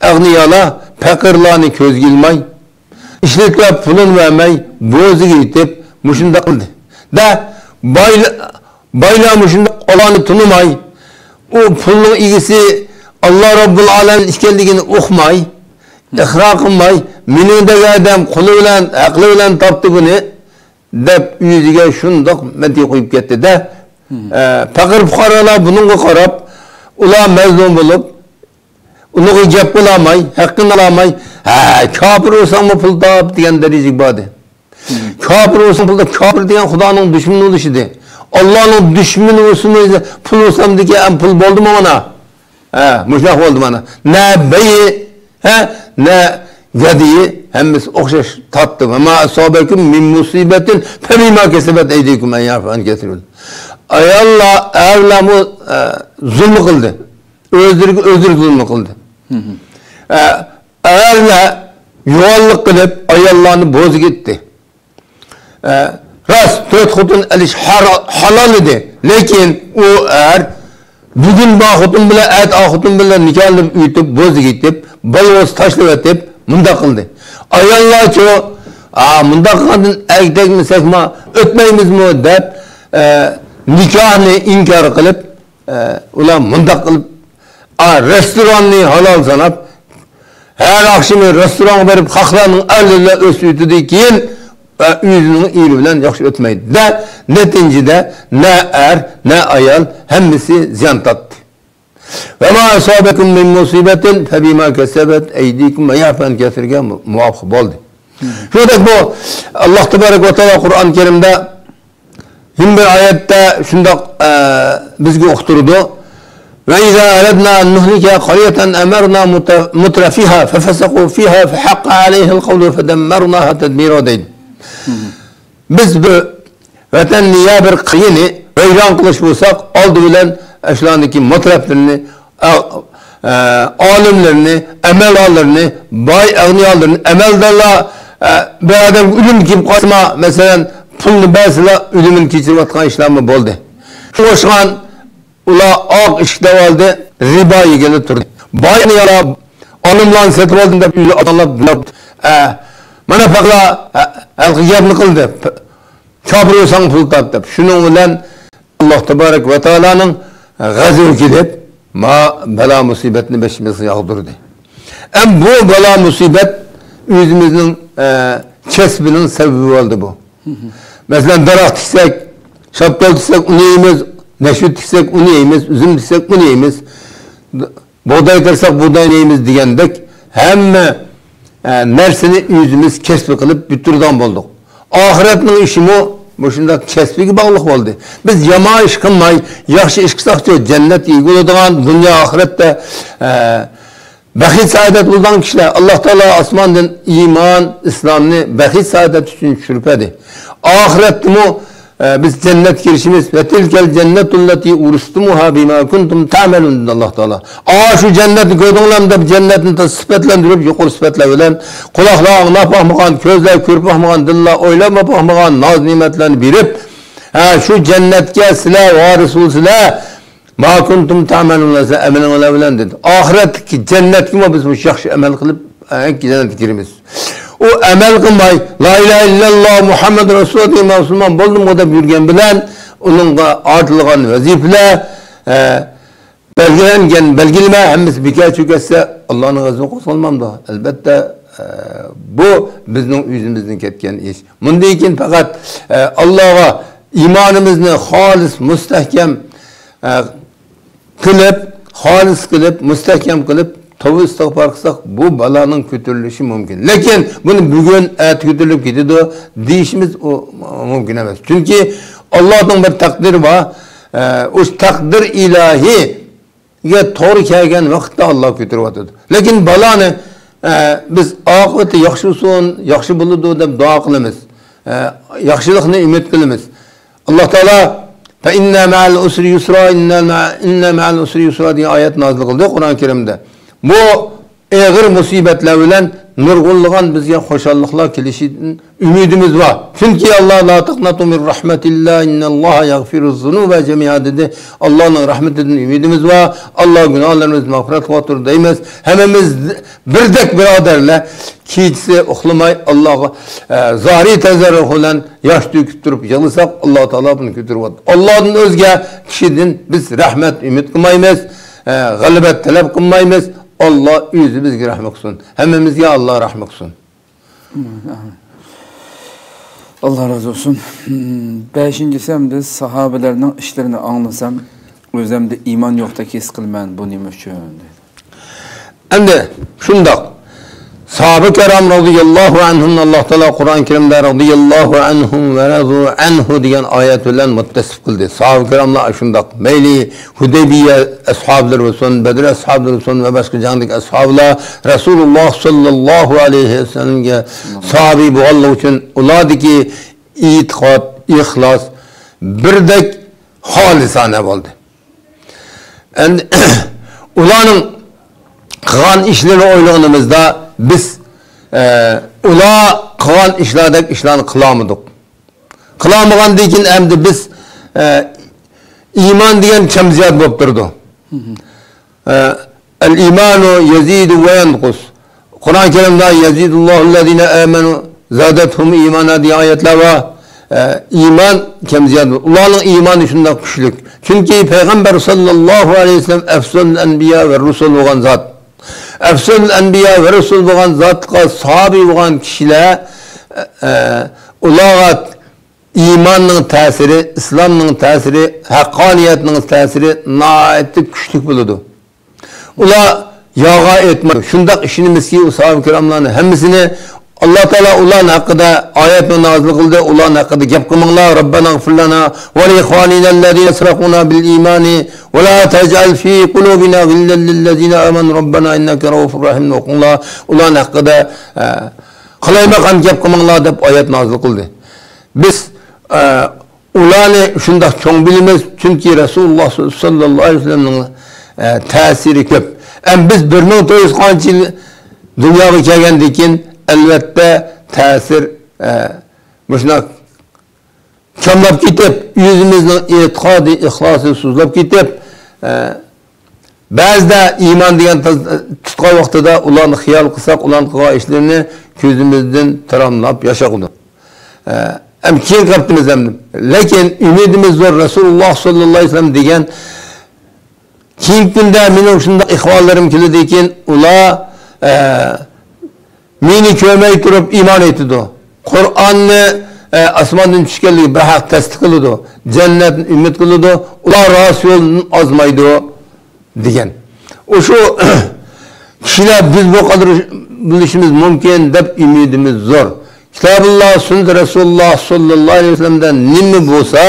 ئەغنىيالار پەقىرلارنى كۆزگە ئىلماي، ئىشلىتىپ پۇلىنى بەرمەي، بوزىگە يېتىپ، مۇشۇنداق قىلدى. دە، باي-، بايلار مۇشۇنداق ئاللانى تونۇماي، ئۇ پۇلنىڭ ئىگىسى ئاللا رەببۇل ئالەمىن ئىكەنلىكىنى ئۇقماي، ئىقرار قىلماي، مېنىڭدەك ئادەم قولى بىلەن، ئەقلى بىلەن تاپتى بۇنى، دەپ ئۆزىگە شۇنداق مەدھىيە قويۇپ كەتتى-دە. ئە، پەقىر پۇقارالار بۇنىڭغا قاراپ، ئۇلار مەزلۇم بولۇپ، ئۇنىڭغا گەپ قىلالماي، ھەققىنى ئالالماي، ھە، كاپىر بولساڭمۇ پۇل تاپ دېگەن دەرىجىگە باردى. كاپىر بولساڭ پۇل تاپ، كاپىر دېگەن خۇدانىڭ دۈشمىنى بولۇشىدى. ئاللانىڭ دۈشمىنى بولسىمۇ پۇل بولسامدىكى ئەم پۇل بولدىمۇ مانا؟ ھە، مۇشۇنداق بولدى مانا. نە بېيى، ھە، نە گەدىيى، ھەممىسى ئوخشاش تارتتى. ۋە ما ئەسابەكۇم مىن مۇسىبەتىن فەبىما كەسەبەت ئەيدىكۇم ۋە يەئفۇ ئەن كەسىرۇن. ئاياللار، ئەرلەرمۇ، ئە، زۇلمى قىلدى. ئۆزلىرىگە ئۆزلىرى زۇلمى قىلدى. ئە، ئەرلەر يوغانلىق قىلىپ، ئاياللارنى بوزىگە ئىتتى. ئە، راست، تۆت خوتۇن ئېلىش ھارا-، ھالال ئىدى. لېكىن ئۇ ئەر بۈگۈن بار خوتۇن بىلەن، ئەتە ئا خوتۇن بىلەن نىكاھلىنىپ ئۆتۈپ، بوزىگە ئىتتىپ، بالىۋاسى تاشلىۋېتىپ، مۇنداق قىلدى. ئاياللارچۇ، ئا، مۇنداق قىلغاندىن ئەگدەگمىسەكما، ئۆتمەيمىزمۇ دەپ، ئە، نىكاھنى ئىنكار قىلىپ، ئە، ئۇلار مۇنداق قىلىپ، ئا، رېستوراننى ھالال ساناپ، ھەر ئاخشىمى رېستورانغا بېرىپ، خەقلەرنىڭ ئەرلىرى بىلەن ئۆتۈۋېتىدىكىن، ئە، ئۆزىنىڭ ئېرى بىلەن ياخشى ئۆتمەيدۇ. دە، نەتىجىدە نە ئەر، نە ئايال، ھەممىسى زىيان تارتتى. ۋە ما ئەسابەكۇم مىن مۇسىبەتىن فەبىما كەسەبەت ئەيدىكۇم ۋە يەئفۇ ئەن كەسىرگە مۇۋاپىق بولدى. شۇنداق بۇ، ئاللا تەبارەك ۋە تائالا قۇرئان كەرىمدە يەنە بىر ئايەتتە شۇنداق، ئە، بىزگە ئۇقتۇرىدۇ. وإذا أردنا أن نهلك قرية أمرنا مت-، مترفيها ففسقوا فيها فحق عليها القول فدمرناها تدميرا دەيدۇ. بىز بىر ۋەتەننى يا بىر قېرىنى ۋەيران قىلىش بولساق، ئالدى بىلەن ئاشۇلارنىڭكى مۇترەپلىرىنى، ئا-، ئە، ئالىملىرىنى، ئەمەلدارلىرىنى، باي ئەغنىيالىرىنى، ئەمەلدارلار، ئە، بىر ئادەمگە ئۆلۈم كېلىپ قالسىما، مەسىلەن، پۇلنى بەرسىلا، ئۆلۈمىنى كېچىرىۋاتقان ئىشلارمۇ بولدى. شۇڭا ئوخشىغان ئۇلار ئاق ئىشىك دەۋالدى، رىبا يېگىلى تۇردى. باينى يالاپ، ئالىملارنى سېتىپ ئالدىم دەپ، ئۆزى ئاتاڭلاپ، ئە، مانا پەقلا، ئە، ھەلقى گەپنى قىلدى. كاپىر بولساڭ پۇل تاپ دەپ. شۇنىڭ بىلەن ئاللا تەبارەك ۋە تائالانىڭ غەزىپى كېلىپ، ما بالا مۇسىبەتنى بېشىمىزغا ياغدۇردى. ئەم بۇ بالا مۇسىبەت ئۆزىمىزنىڭ، ئە، كەسپىنىڭ سەۋەبى بولدى بۇ. مەسىلەن، دەرەخ تىكسەك، شاپتال تىكسەك، ئۇنى يەيمىز، نەشپۈت تىكسەك، ئۇنى يەيمىز، ئۈزۈم تىكسەك، ئۇنى يەيمىز. بۇغداي تېرىساق، بۇغداينى يەيمىز دېگەندەك، ھەممە، ئە، نەرسىنى ئۆزىمىز كەسپى قىلىپ پۈتتۈرىدىغان بولدۇق. ئاخىرەتنىڭ ئىشىمۇ مۇشۇنداق كەسپىگە باغلىق بولدى. بىز يامان ئىش قىلماي، ياخشى ئىش قىلساقچۇ، جەننەتكە ئىگە بولىدىغان، دۇنيا ئاخىرەتتە، ئە، بەخت-سائادەت بولىدىغان كىشىلەر. ئاللا تائالا ئاسماندىن ئىمان، ئىسلامنى، بەخت-سائادەت ئۈچۈن چۈشۈرۈپ بەردى. ئاخىرەتتىمۇ، ئە، بىز جەننەتكە كىرىشىمىز. وتلك الجنة التي أورثتموها بما كنتم تعملون دېدى ئاللا تائالا. ئا، شۇ جەننەتنى كۆردۈڭلارمۇ دەپ، جەننەتنى سۈپەتلەندۈرۈپ، يۇقىرى سۈپەتلەر بىلەن، قۇلاقلار ئاڭلاپ باقمىغان، كۆزلەر كۆرۈپ باقمىغان، دىللار ئويلاپمۇ باقمىغان ناز-نېمەتلەرنى بېرىپ، ھە، شۇ جەننەتكە سىلەر ۋارىس بولىسىلەر، ما كنتم تعملون، سىلەر ئەمىلىڭلار بىلەن دېدى. ئاخىرەتتىكى جەننەتكىمۇ بىز مۇشۇ ياخشى ئەمەل قىلىپ، ھە، جەننەتكە كىرىمىز. ئۇ ئەمەل قىلماي، لا ئىلاھە ئىللاللا مۇھەممەد رەسۇلۇللا دېگەن مەن مۇسۇلمان بولدۇم دەپ يۈرگەن بىلەن، ئۇنىڭغا ئارتىلغان ۋەزىپىلەر، ھە، بەلگىلەنگەن بەلگىلىمە ھەممىسى بىكار چۆكەتسە، ئاللانىڭ غەزىپى قوزغالمامدۇ؟ ئەلبەتتە، ئە، بۇ بىزنىڭ ئۆزىمىزدىن كەتكەن ئىش. مۇندىن كېيىن پەقەت، ئە، ئاللاغا ئىمانىمىزنى خالىس، مۇستەھكەم، ئە، قىلىپ، خالىس قىلىپ، مۇستەھكەم قىلىپ، توۋا ئىستىغپار قىلساق، بۇ بالانىڭ كۆتۈرۈلۈشى مۇمكىن. لېكىن بۇنى بۈگۈن، ئەتە كۆتۈرۈلۈپ كېتىدۇ دېيىشىمىز ئۇ مۇمكىن ئەمەس. چۈنكى ئاللانىڭ بىر تەقدىرى بار. ئە، ئۇ تەقدىر ئىلاھىي گە توغرا كەلگەن ۋاقىتتا ئاللا كۆتۈرۈۋاتىدۇ. لېكىن بالانى، ئە، بىز ئاقىۋىتى ياخشى بولسۇن، ياخشى بولىدۇ دەپ دۇئا قىلىمىز. ئە، ياخشىلىقنى ئۈمىد قىلىمىز. ئاللا تائالا فَإِنَّ مَعَ الْعُسْرِ يُسْرًا، إِنَّ مَعَ، إِنَّ مَعَ الْعُسْرِ يُسْرًا دېگەن ئايەتنى نازىل قىلدى قۇرئان كەرىمدە. بۇ ئېغىر مۇسىبەتلەر بىلەن نۇرغۇنلىغان بىزگە خۇشاللىقلار كېلىشىدىن ئۈمىدىمىز بار. چۈنكى ئاللا، لا تقنطوا من رحمة الله إن الله يغفر الذنوب جميعا دېدى. ئاللانىڭ رەھمىتىدىن ئۈمىدىمىز بار. ئاللا گۇناھلىرىمىزنى مەغپىرەت قىلىۋاتۇر دەيمىز. ھەممىمىز بىردەك بۇرادەرلەر، كېچىسى ئۇخلىماي ئاللاغا، ئە، زارى تەزەررۇ بىلەن ياش تۆكۈپ تۇرۇپ يىغلىساق، ئاللا تائالا بۇنى كۆتۈرۈۋاتىدۇ. ئاللادىن ئۆزگە كىشىدىن بىز رەھمەت ئۈمىد قىلمايمىز، ئە، غەلىبەت تەلەپ قىلمايمىز. ئاللا ئۆزى بىزگە رەھمەت قىلسۇن. ھەممىمىزگە ئاللا رەھمەت قىلسۇن. ئامىن، ئامىن. ئاللا رازى بولسۇن. بەشىنچىسى، ھەمدە ساھابىلەرنىڭ ئىشلىرىنى ئاڭلىسام، ئۆزۈمدە ئىمان يوقتەك ھېس قىلىمەن. بۇ نېمە ئۈچۈن؟ دەيدۇ. ئەمدى شۇنداق. ساھابە كىرام رازىياللاھۇ ئەنھۇمنى ئاللا تائالا قۇرئان كەرىمدە رازىياللاھۇ ئەنھۇم ۋە رەزۇ ئەنھۇ دېگەن ئايەت بىلەن مۇتتەسىپ قىلدى. ساھابە كىراملار شۇنداق. مەيلى ھۇدەيبىيە ئەسھابلىرى بولسۇن، بەدر ئەسھابلىرى بولسۇن ۋە باشقا جەڭدىكى ئەسھابلار رەسۇلۇللا ساللاللاھۇ ئەلەيھى ۋەسەللەمگە ساھابىي بولغانلىقى ئۈچۈن ئۇلاردىكى ئېتىقاد، ئىخلاس بىردەك خالىسانە بولدى. ئەمدى ئۇلارنىڭ قىلغان ئىشلىرىنى ئويلىغىنىمىزدا بىز، ئە، ئۇلار قىلغان ئىشلاردەك ئىشلارنى قىلالمىدۇق. قىلالمىغاندىن كېيىن ئەمدى بىز، ئە، ئىمان دېگەن كەم زىيادە بولۇپ تۇرىدۇ. ئە، الإيمان يزيد وينقص. قۇرئان كەرىمدە يزيد الله الذين آمنوا زادتهم إيمانا دېگەن ئايەتلەر بار. ئە، ئىمان كەم زىيادە. ئۇلارنىڭ ئىمانى شۇنداق كۈچلۈك. چۈنكى پەيغەمبەر ساللاللاھۇ ئەلەيھى ۋەسەللەم أفضل الأنبياء والرسل بولغان زات. ئەفزەلۇل ئەنبىيا ۋە رۇسۇل بولغان زاتقا ساھابىي بولغان كىشىلەر، ئە، ئۇلارغا ئىماننىڭ تەسىرى، ئىسلامنىڭ تەسىرى، ھەققانىيەتنىڭ تەسىرى ناھايىتى كۈچلۈك بولىدۇ. ئۇلار يالغان ئېيتمايدۇ. شۇنداق ئىشىنىمىزكى، ئۇ ساھابە كىراملارنى ھەممىسىنى ئاللا تائالا ئۇلارنىڭ ھەققىدە ئايەتنى نازىل قىلدى. ئۇلارنىڭ ھەققىدە گەپ قىلماڭلار. ربنا اغفر لنا ولإخواننا الذين سبقونا بالإيمان ولا تجعل في قلوبنا غلا للذين آمنوا ربنا إنك رؤوف رحيم. ئوقۇڭلار. ئۇلارنىڭ ھەققىدە، ئە، قالايمىقان گەپ قىلماڭلار دەپ ئايەت نازىل قىلدى. بىز، ئە، ئۇلارنى شۇنداق چوڭ بىلىمىز، چۈنكى رەسۇلۇللا ساللاللاھۇ ئەلەيھى ۋەسەللەمنىڭ، ئە، تەسىرى كۆپ. ھەم بىز بىر مىڭ تۆت يۈز قانچە يىل دۇنياغا كەلگەندىن كېيىن، ئەلۋەتتە، تەسىر، ئە، مۇشۇنداق چاملاپ كېتىپ، ئۆزىمىزنىڭ ئېتىقادى، ئىخلاسى سۇسلاپ كېتىپ، ئە، بەزىدە ئىمان دېگەن تاز-، تۇتقان ۋاقتىدا ئۇلارنى خىيال قىلساق، ئۇلارنىڭ قىلغان ئىشلىرىنى كۆزىمىزدىن تاراملاپ ياشاغۇدۇق. ئە، ھەم كېيىن قاپتىمىز ھەم. لېكىن ئۈمىدىمىز زور. رەسۇلۇللا ساللاللاھۇ ئەلەيھى ۋەسەللەم دېگەن، كېيىنكى كۈندە مېنىڭ شۇنداق ئىخۋانلىرىم كېلىدىكىن، ئۇلار، ئە، مېنى كۆرمەي تۇرۇپ ئىمان ئېيتىدۇ. قۇرئاننى، ئە، ئاسماندىن چۈشكەنلىكى بىر ھەق تەستىق قىلىدۇ. جەننەتنى ئۈمىد قىلىدۇ. ئۇلار راست يولدىن ئازمايدۇ، دېگەن. ئۇشۇ كىشىلەر بىز بۇ قەدەر بىلىشىمىز مۇمكىن دەپ ئۈمىدىمىز زور. كىتابۇللا، سۈننىتى رەسۇلۇللا ساللاللاھۇ ئەلەيھى ۋەسەللەمدە نېمە بولسا،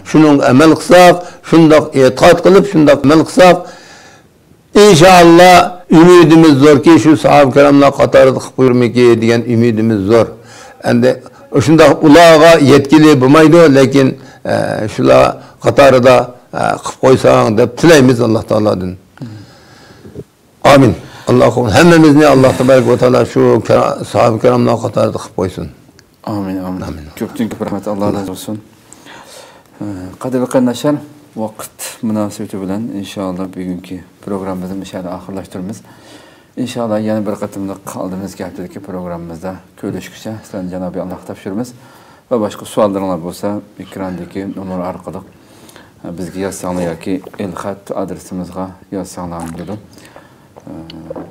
شۇنىڭغا ئەمەل قىلساق، شۇنداق ئېتىقاد قىلىپ، شۇنداق ئەمەل قىلساق، ئىنشائاللا، ئۈمىدىمىز زوركى، شۇ ساھابە كىراملار قاتارىدا قىلىپ قويۇرمىكى دېگەن ئۈمىدىمىز زور. ئەمدى شۇنداق ئۇلارغا يەتكىلى بولمايدۇ، لېكىن، ئە، شۇلار قاتارىدا، ئە، قىلىپ قويساڭ دەپ تىلەيمىز ئاللا تائالادىن. ئامىن. ئاللا قوبۇل. ھەممىمىزنى ئاللا تەبارەك ۋە تائالا شۇ كىرا-، ساھابە كىراملار قاتارىدا قىلىپ قويسۇن. ئامىن، ئامىن. ئامىن. كۆپتىن كۆپ رەھمەت، ئاللا رازى بولسۇن. ئە، قەدىرلىك قېرىنداشلار، ۋاقىت مۇناسىۋىتى بىلەن ئىنشائاللا بۈگۈنكى پروگراممىمىزنى مۇشۇ يەردە ئاخىرلاشتۇرىمىز. ئىنشائاللا يەنە بىر قېتىملىق ئالدىمىزدىكى ھەپتىدىكى پروگراممىمىزدا كۆرۈشكۈچە، سىلەرنى جانابى ئاللاغا تاپشۇرىمىز. ۋە باشقا سوئاللىرىڭلار بولسا، ئېكراندىكى نومۇر ئارقىلىق، ئە، بىزگە يازساڭلار ياكى ئېلخەت ئادرېسىمىزغا يازساڭلار بولىدۇ. ئە،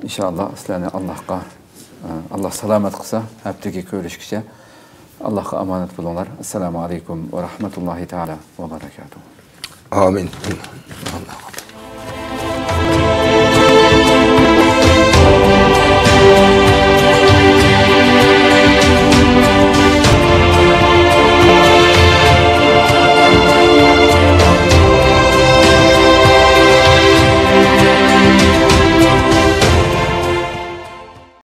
ئىنشائاللا سىلەرنى ئاللاغا، ئە، ئاللا سالامەت قىلسا، ھەپتىگە كۆرۈشكىچە ئاللاغا ئامانەت بولۇڭلار. ئەسسالامۇ ئەلەيكۇم ۋە رەھمەتۇللاھى تائالا ۋە بەرەكاتۇھۇ. ئامىن.